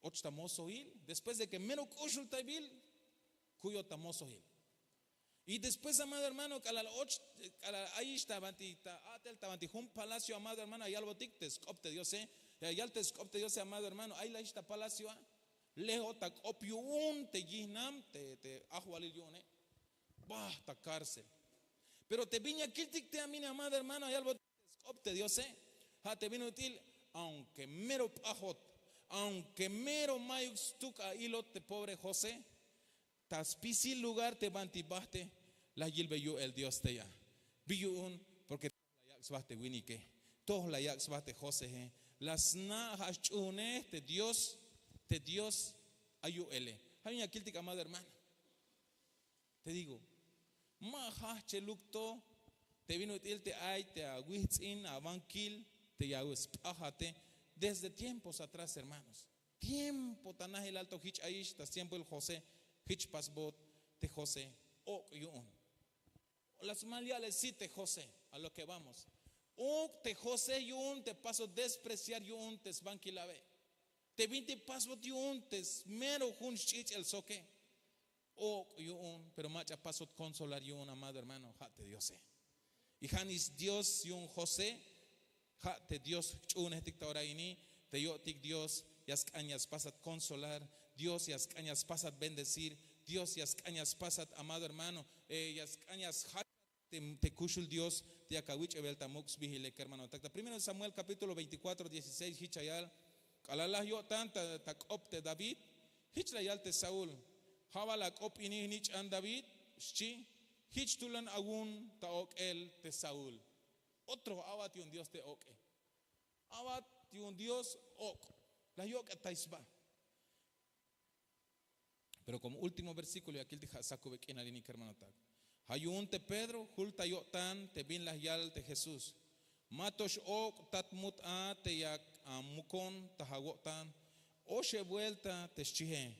Och ta mozohil después de ke mero k'uxultabil kuyot ta mozohil. Y después amado hermano k'alal och k'alal ayix ta banti ta a'tel ta banti jun palacio amado hermano ya yalbotik te sk'op te diose. Ya yal te sk'op te diose amado hermano ay la ix ta palacio a. Lejot ta k'op yu'un te yihnam te ajwalil yu'une. Baj ta kárcel. Pero te bin ya kiltik te amine amado hermano ya yalbotik te sk'op te diose. Ja' te bin ut'il aunke mero p'ajot, aunke mero mayuk stuk a ilot te pobre josé, ta spisil lugar te banti bahte la yilbe yu'el dios te ya. Bi yu'un porke toj la yak' sba te winike, toj la yak' sba te josehe. La sna' ja' sch'uhunej te dios, te dios ay yu'ele. Ja' yu'un ya kiltik amado hermano. Te digo, ma jajcheluk to te bin ut'il te ay te awihtz'in abankil te ya sp'ajate desde tiempos atrás hermanos. Tiempo ta najilal to jich ayix ta stiempoil josé. Jich pasbot te josé. Ok' yu'un. La smal ya'lel sit te josé. A lo ke vamos. Ok' te josé yu'un te pasbot despreciar yu'un te sbankil abe. Te bintik pasbot yu'un te mero jun sch'ich'el soke. Ok' yu'un pero mach'a pasbot konsolar yu'un amado hermano ja' te diose. Y ja' nix dios yu'un josé. Ja' te dios jch'uhunejtik ta ora ini. Te yo'tik dios ya sk'an ya spasat konsolar. Dios ya sk'an ya spasat bendecir. Dios ya sk'an ya spasat amado hermano. Ya sk'an ya sjachat te kuxul dios te yak awich'ebel ta muk' sbihile kermanotak ta primero de samuel kapítulo veinticuatro dieciséis jich la yal. K'alal la yo'tan ta k'op te david, jich la yal te saúl. Ja' bal ak'op ini jnich'an david, xchi. Jich tulan awu'un ta ok'el te saúl. Otro a'bat yu'un dios te ok'e. A'bat yu'un dios ok'. La yok'etay sba. Pero komo último versíkulo ya kiltik ja' sakube k'inal ini kermanotak. Ja' yu'un te pedro jul ta yo'tan te bin la yal te jesús. Ma to x'ok' tat mut a te yak amukon ta awo'tan. Oxeb buelta te xchihe.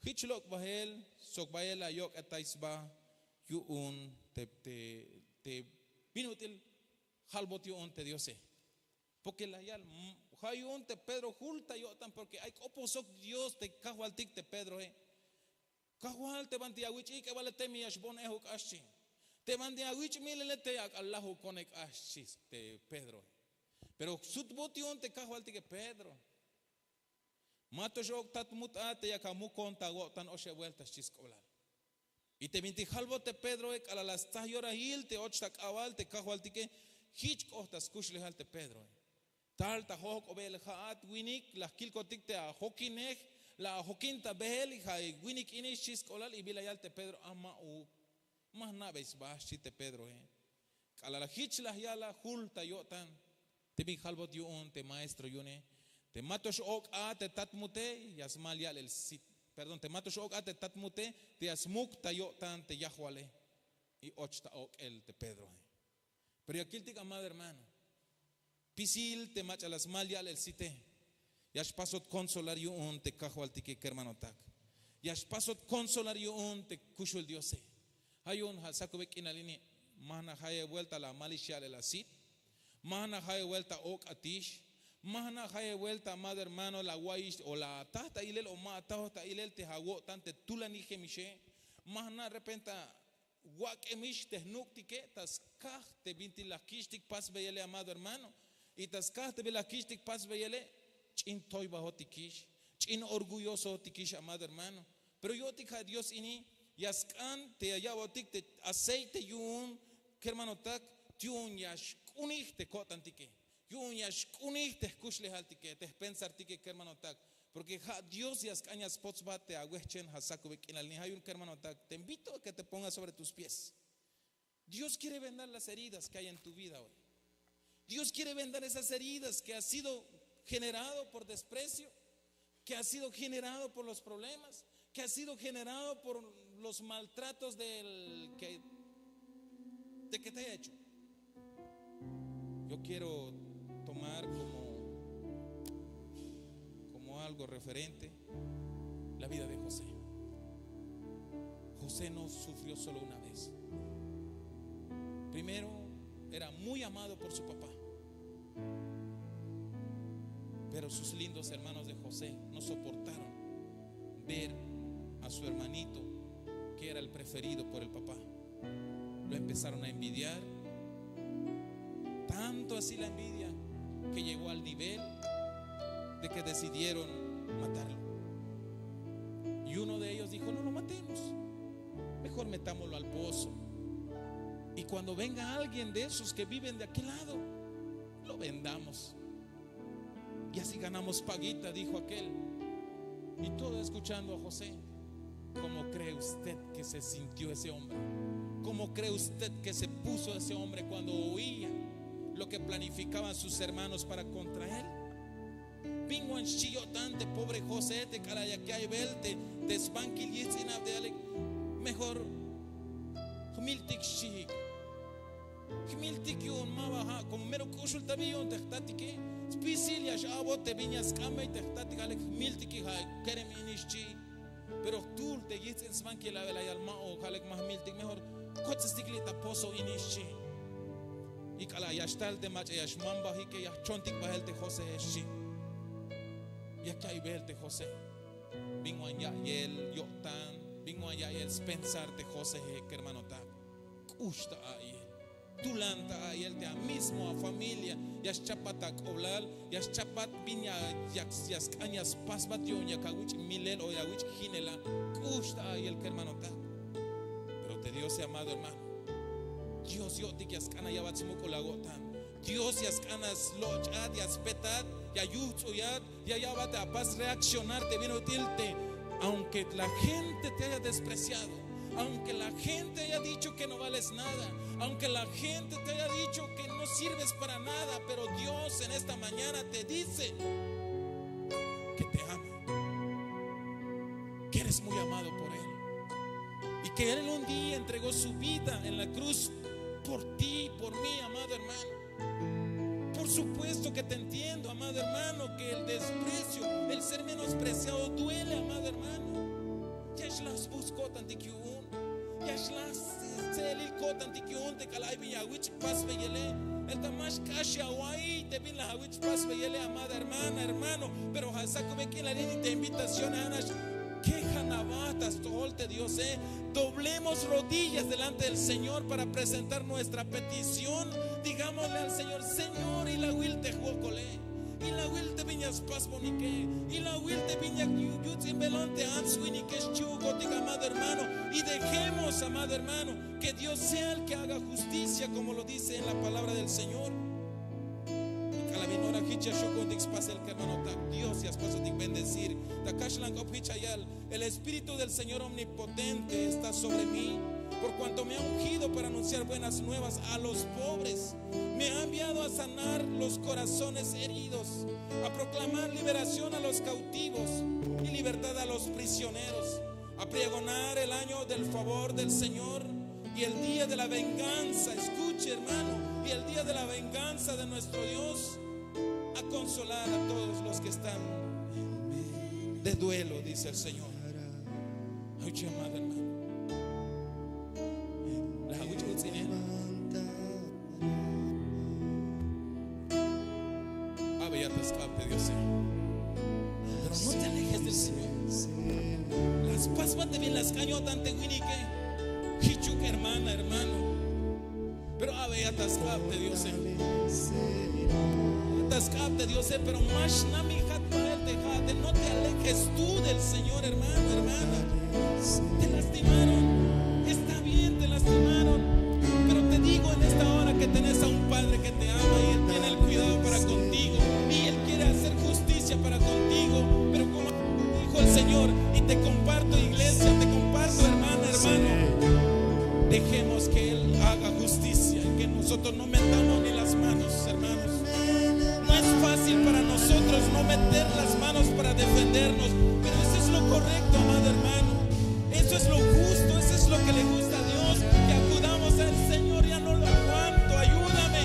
Jich lok' bahel sok bahel la yok'etay sba yu'un te bin ut'il jalbot yu'un te diose. Porke la yal ja' yu'un te pedro jul ta yo'tan porke ay k'oposok dios te kajwaltik te pedrohe. Kajwal te banti awich' ik'ebale teme ya xbon ehuk a xchi. Te banti awich' milele te ak'a lajukon ek' a xchi. Te pedrohe. Pero sutbot yu'un te kajwaltike pedro. Ma to x'ok' tat mut a te yak amukon ta awo'tan oxeb buelta xchi sk'oblal. Y te bintik jalbot te pedrohe k'alal la stsaj yorahil te och ta k'abal te kajwaltike. Jich k'oht ta skuxlejal te pedrohe. Tal ta jojk'obe'el ja'at winik la jkilkotik te ajokinej. La ajokin ta behel y ja' winik ini xchi sk'oblal y bila yal te pedro a ma'uk. Ma jna'bey sba xchi te pedrohe. K'alal jich la yala jul ta yo'tan. Te bin jalbot yu'un te maestro yu'une. Te ma to x'ok' a te tat mute ya smal ya'lel sit. Perdón te ma to x'ok' a te tat mute te ya smuk ta yo'tan te yajwale. Y och ta ok'el te pedrohe. Pero ya kiltik amado hermano. Pisil te mach'a la smal ya'lel site. Ya xpasot konsolar yu'un te kajwaltike kermanotak. Ya xpasot konsolar yu'un te kuxul diose. Ja' yu'un ja' sakube k'inal ini. Ma jna' jayeb buelta la malix ya'lel asit. Ma jna' jayeb buelta ok'atix. Ma jna' jayeb buelta amado hermano la awa'iyix o la ataj ta ilel o ma atajoj ta ilel te awo'tan te tulanijemixe. Ma jna' repenta wak'emix te jnuk'tike ta skaj te bintik la kich'tik pasbeyele amado hermano. Y ta skaj te bin la kich'tik pasbeyele. Ch'in toybajotikix. Ch'in orgullosojotikix amado hermano. Pero yo'tik ja' dios ini ya sk'an te ya ya'botik te aceite yu'un kermanotak. Yu'un ya xk'unij te ko'tantike. Yu'un ya xk'unij te jkuxlejaltike te jpensartike kermanotak. Porke ja' dios ya sk'an ya spotsbat te awehchen ja' sakube k'inal ini ja' yu'un kermanotak te invito a ke te pongas sobre tus pies. Dios kiere vendar las heridas ke hay en tu vida hoy. Dios kiere vendar esas heridas ke ha sido generado por desprecio. que ha sido generado por los problemas, que ha sido generado por los maltratos del que, de que te haya hecho. Yo quiero tomar como, como algo referente la vida de José. José no sufrió solo una vez. Primero, era muy amado por su papá, pero sus lindos hermanos de José no soportaron ver a su hermanito, que era el preferido por el papá. Lo empezaron a envidiar. Tanto así la envidia que llegó al nivel de que decidieron matarlo. Y uno de ellos dijo: "No lo matemos, mejor metámoslo al pozo. Y cuando venga alguien de esos que viven de aquel lado, lo vendamos. Y así ganamos paguita", dijo aquel. Y todo escuchando a José. ¿Cómo cree usted que se sintió ese hombre? ¿Cómo cree usted que se puso ese hombre cuando oía lo que planificaban sus hermanos para contra él? Bin wan xchi yo'tan te pobre José te k'alal yak ya'iybel te sbankil yijtz'inab te yalek: "Mejor jmiltik xchiik. Jmiltik yu'un, ma ba ja', como mero k'uxul ta bi yu'un te jtatike. Spisil ya x-a'bot te bin ya sk'ambey te jtatik, alek jmiltiki ja' kerem ini xchi. Pero jtul te yijtz'in sbankil abel ayal ma'uk, alek ma jmiltik, mejor kotsestik li' ta pozo ini xchi. Y k'alal ya xtal te mach'a ya xmambajike, ya jchontik bael te José xchi." Yak ya'iybel te José. Bin wan ya'iyel yo'tan, bin wan ya'iyel spensar te José, kermanotak. K'ux ta a'iyel. Tulan ta a'iyel te a mismo a familia ya xchapat ak'oblal, ya xchapat bin ya, ya, ya sk'an ya spasbat yu'un yak awich' milel o ya awich' jinela. K'ux ta a'iyel, kermanotak. Pero te Diose, amado hermano, Dios yo'tik ya sk'an ya ya'bat smuk'ul awo'tan. Dios ya sk'an ya sloch'at, ya spetat, ya yujts'uyat, ya ya'bat apas reaccionar te bin ut'il te, aunque la gente te haya despreciado, aunque la gente haya dicho que no vales nada, aunque la gente te haya dicho que no sirves para nada, pero Dios en esta mañana te dice que te ama, que eres muy amado por Él, y que Él un día entregó su vida en la cruz por ti y por mí, amado hermano. Por supuesto que te entiendo, amado hermano, que el desprecio, el ser menospreciado duele, amado hermano. Ya xla sbuj sko'tantik yu'un, ya xla stse'elil ko'tantik yu'un te k'alal ay bin ya awich' pasbeyele. El ta ma xk'ax ya awa'iy te bin la awich' pasbeyele, amada hermana, hermano. Pero ja' sakube k'inal ini te invitación a nax kejan aba ta stojol te Diose. Doblemos rodillas delante del Señor para presentar nuestra petición. Digámosle al Señor: Señor, ilawil te jwokole, ilawil te bin ya spasbonike, ilawil te bin ya yu-, yuts'inbelon te ants winike xchi'ukotik, amado hermano. Y dejemos, amado hermano, que Dios sea el que haga justicia, como lo dice en la palabra del Señor. Y k'alal bin ora jich ya xju' ku'untik spasel, kermanotak, Dios ya spasotik bendecir. Ta kaxlan k'op jich ya yal: El Espíritu del Señor Omnipotente está sobre mí, por cuanto me ha ungido para anunciar buenas nuevas a los pobres. Me ha enviado a sanar los corazones heridos, a proclamar liberación a los cautivos y libertad a los prisioneros, a pregonar el año del favor del Señor y el día de la venganza. Escuche, hermano, y el día de la venganza de nuestro Dios, a consolar a todos los que están de duelo, dice el Señor. Ay, amado hermano. La awich' uts'inel. Abeya ta sk'ab te Diose. Pero no te alejes del Señor. La spasbat te bin la sk'an yo'tan te winike. Jichuk, hermana, hermano. Pero abeya ta sk'ab te Diose. Ta sk'ab te Diose, pero ma xnamijat bael te ja'ate. No te alejes tú del Señor, hermano, hermana. Te lastimaron. Está bien, te lastimaron. Pero te digo en esta hora que tenés a un Padre que te ama y Él tiene el cuidado para contigo. Y Él quiere hacer justicia para contigo. Pero como dijo el Señor, y te comparto, iglesia, te comparto, hermana, hermano, dejemos que Él haga justicia, que nosotros no metamos ni las manos, hermanos. No es fácil para nosotros no meter las manos para defender Pero eso es lo correcto, amado hermano. Eso es lo justo, eso es lo que le gusta a Dios, que acudamos al Señor. Ya no lo aguanto, ayúdame.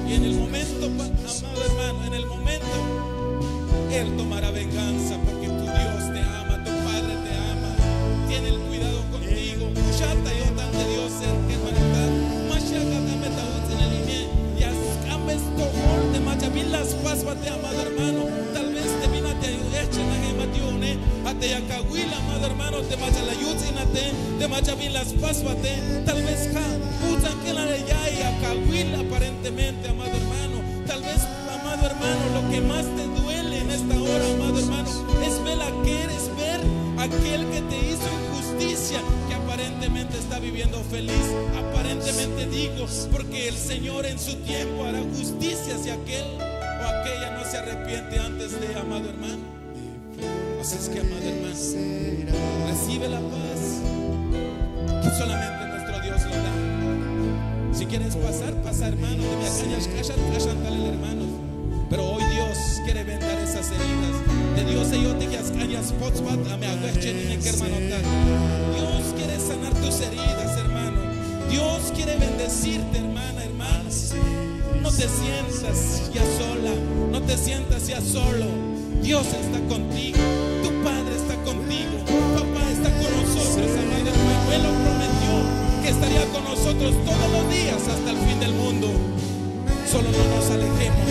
Y en el momento, pa- amado hermano, en el momento, Él tomará venganza, porque tu Dios te ama, tu Padre te ama, tiene el cuidado contigo. Mucha ta yo'tan te Dios cerca, hermano. Mashiach, dame ta utz'inel ine. Ya sk'ambes tojol te macha bin la spasbat, amado hermano. Tal vez te bin a te ayu'ej che najem a te yu'une, a te ya kawil, amado hermano, te macha la yutz'inate, te macha bin la spasbate. Tal vez ja' utz'an k'elal ya, ya kawil aparentemente, amado hermano. Tal vez, amado hermano, lo que más te duele en esta hora, amado hermano, es ver aquel, es ver aquel que te hizo injusticia, que aparentemente está viviendo feliz. Aparentemente digo, porque el Señor en su tiempo hará justicia si aquel o aquella no se arrepiente antes de, amado hermano. Así es que, amado hermano, recibe la paz que solamente nuestro Dios lo da. Si quieres pasar, pasa, hermano. Te me acañas, callan, callan, dale, hermano. Pero hoy Dios quiere vendar esas heridas. Te dio ese yote que acañas, potsbat, ame agueche, dime que, hermano, tal. Dios quiere sanar tus heridas, hermano. Dios quiere bendecirte, hermana, hermano. No te sientas ya sola, no te sientas ya solo. Dios está contigo, tu Padre está contigo, papá está con nosotros, amado hermano. Él lo prometió, que estaría con nosotros todos los días hasta el fin del mundo. Solo no nos alejemos,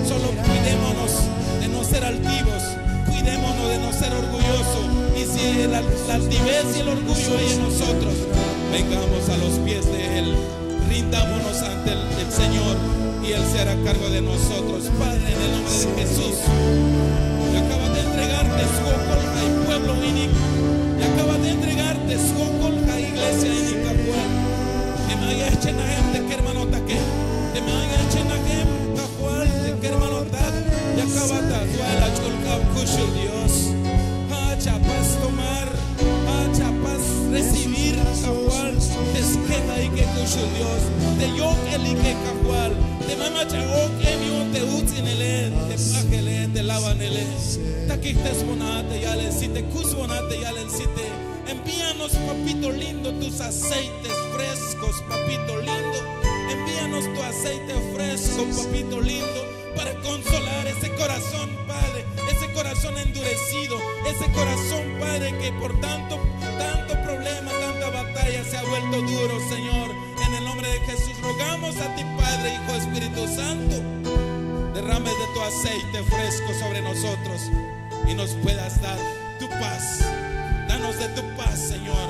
solo cuidémonos de no ser altivos, cuidémonos de no ser orgullosos. Y si la, la altivez y el orgullo hay en nosotros, vengamos a los pies de Él, rindámonos ante el, el Señor, y Él se hará cargo de nosotros. Padre, en el nombre de Jesús, y acaba de entregarte su pueblo único, y acaba de entregarte su iglesia única, Juan. Te me ayudes, hermano, ta que te me ayudes, Kajwal, te kermanotak, ya kabata, Kajwal, ach'ul k'ab kuxul Dios. Ja'at xapas tomar, ja'at xapas recibir, Kajwal, te skejahike kuxul Dios, te yok'elike, Kajwal, te mach'a ok'em yu'un te uts'inele, te p'ajele, te labanele. Takijtesbon a te ya'lel site, kusbon a te ya'lel site. Envíanos, papito lindo, tus aceites frescos, papito lindo. Envíanos tu aceite fresco, papito lindo, para consolar ese corazón, Padre, ese corazón endurecido, ese corazón, Padre, que por tanto, tanto problema, tanta batalla se ha vuelto duro, Señor. En el nombre de Jesús rogamos a ti, Padre, Hijo, Espíritu Santo, derrames de tu aceite fresco sobre nosotros y nos puedas dar tu paz. Danos de tu paz, Señor.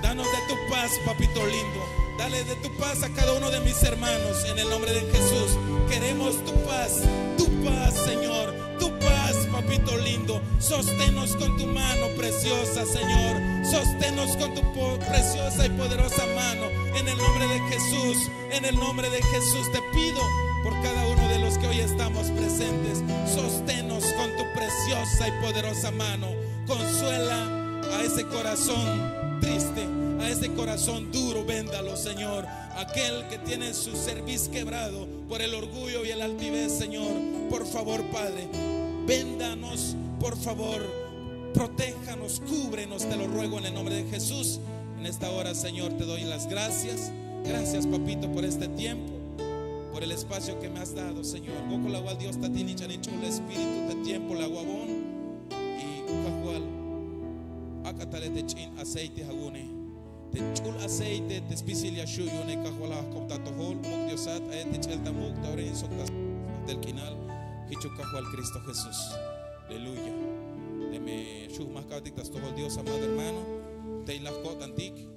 Danos de tu paz, papito lindo. Dale de tu paz a cada uno de mis hermanos. En el nombre de Jesús, queremos tu paz. Tu paz, Señor. Tu paz, papito lindo. Sosténnos con tu mano preciosa, Señor. Sosténnos con tu po- preciosa y poderosa mano. En el nombre de Jesús. En el nombre de Jesús te pido por cada uno de los que hoy estamos presentes. Sosténnos con tu preciosa y poderosa mano. Consuela a ese corazón triste, a ese corazón duro. Véndalo, Señor. Aquel que tiene su cerviz quebrado por el orgullo y el altivez, Señor. Por favor, Padre, véndanos, por favor. Protéjanos, cúbrenos, te lo ruego en el nombre de Jesús. En esta hora, Señor, te doy las gracias. Gracias, papito, por este tiempo, por el espacio que me has dado, Señor. Wokol awal Dios ta ti' nich'an ich'ul espíritu, te tiempo la wawon. Y Kajwal, ak'a tale te ch'in aceite awu'une. Te ch'ul aceite te spisil ya xu' yu'une, Kajwal, ajk'op ta atojol, muk' Diosat, a'yej te ch'el ta muk', ta ora sok ta tel k'inal, jichuk Kajwal Cristo Jesús. Aleluya. Teme xu' jmajk'abtik ta stojol Dios, amado hermano, tey laj ko'tantik.